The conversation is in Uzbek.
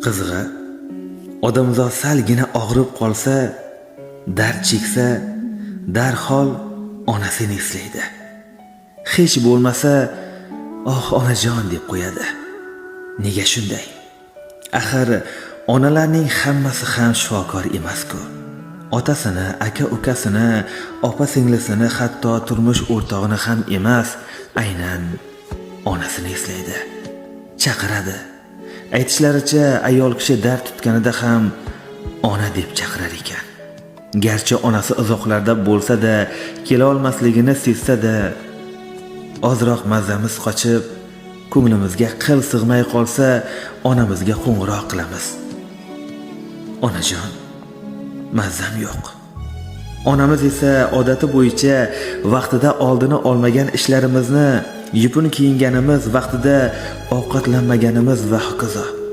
Qizig'i, odamzod salgina og'rib qolsa, dard cheksa, darhol onasini eslaydi. Hech bo'lmasa, "Oh, onajon" deb qo'yadi. Nega shunday? Axir onalarning hammasi ham shifokor emas-ku. Otasini, aka-ukasini, opa-singlisini, hatto turmush o'rtog'ini ham emas, aynan onasini eslaydi. Chaqiradi. Aytishlaricha, ayol kishi dard tutganida ham ona deb chaqirar ekan. Garchi onasi uzoqlarda bo'lsa-da, kela olmasligini sezsa-da, ozroq mazamiz qochib, ko'nglimizga qil sig'may qolsa, onamizga qo'ng'iroq qilamiz. "Onajon, mazam yo'q." Onamiz esa odati bo'yicha vaqtida oldini olmagan ishlarimizni, yupun kiyinganimiz, vaqtida ovqatlanmaganimiz va hokazo.